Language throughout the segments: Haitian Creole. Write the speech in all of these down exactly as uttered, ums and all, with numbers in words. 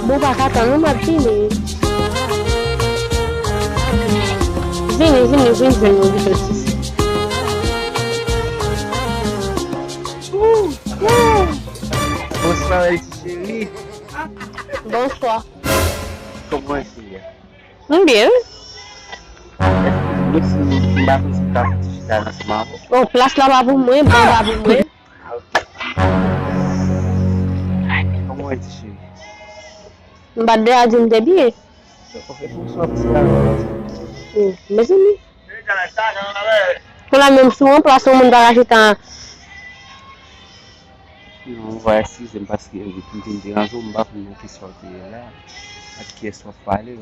Bon, pa ka tann, non, m ap vini. Vini, vini, vin jwenn mwen pito, sisi. Bonswa, Elsie cheri. Bonswa. Kòman w ye? M byen, wi. Èske m pa konn si m ka fè ti chita nan ansanm avè w? Oh, plas la pa pou mwen, ban pa pou mwen. Ah, ok. Kòman w ye, ti cheri? M pa t deja di m te byen. Oh, e pou sa w ap di la? Oh, mezanmi. Kounye a menm sou yon plas yon moun pa ka chita. Non, ou va eskize m paske m te deranje w, m pa konn nan ki sa w te ye la, ak kiyès w ap pale.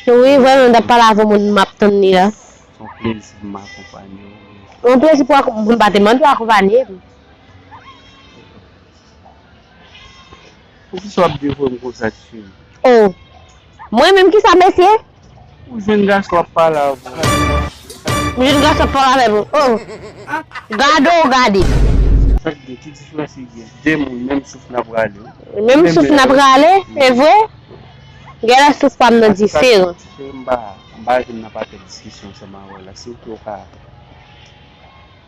Wi, vrèman, m t ap pale avè yon moun, m ap tann li la. Se yon plezi pou m akonpanye w. Yon plezi pou akonpanye, m pa te mande w akonpanye m. Poukisa w ap devore m konsa, ti cheri? Oh. Mwen menm, kisa, mesye? Ou jwenn gason ap pale avè w. M jwenn gason ap pale avè m. Oh. Gade w gade. Sa k gen? Ki diferans ki gen? De moun, menm souf n ap rale, wi. Menm souf n ap rale, se vre? Genlè souf pa m nan diferan. Ti cheri, m pa, m pa renmen nan pakèt diskisyon ansanm avè w la. Si w te, w ka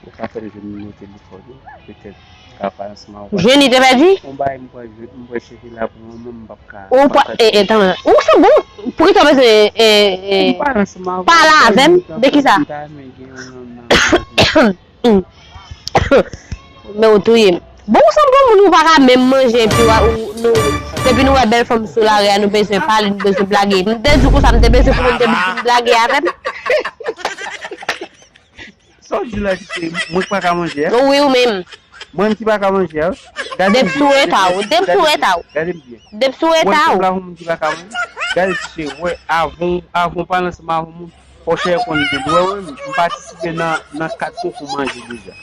Ou ka fè l jwenn nimewo telefòn ou, petèt ka pale ansanm avè w. Jwenn li te pèdi? Yon bagay m pral jwenn, m pral chèche la pou yon moman, m p ap ka. Ou pa, e, e, tann, ou se bon, poukisa w bezwen, e, e, pale avè m? De kisa? M ta renmen gen yon nonm nan. Men ou touye m. Bon, ou sanble yon moun ou pa ka menm manje, epi w a, ou, nou, depi nou wè bèl fanm sou lari a, nou bezwen pale, nou bezwen blage. M te di w konsa, m te bezwen pou moun te vin blage avè m. Sa w di la ki se mwen ki pa ka manje a? Wi, ou menm. Mwen ki pa ka manje a? Depi sou eta w, depi sou eta w. Gade m byen. Depi sou eta w. Mwen la yon moun ki pa ka manje. Gade ti cheri, wè, avan, avan w pale ansanm avè moun, fò w chèche konn byen. Wè, wè, m patisipe nan, nan kat konkou manje deja.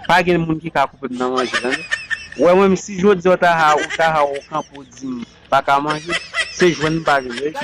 Pa gen moun ki ka koupe m nan manje, tande. Wè, mwen, si jodi a w ta ha, ou ta ha, ou kanpe, ou di m, pa ka manje, se jwenn m pa jwenn, wi.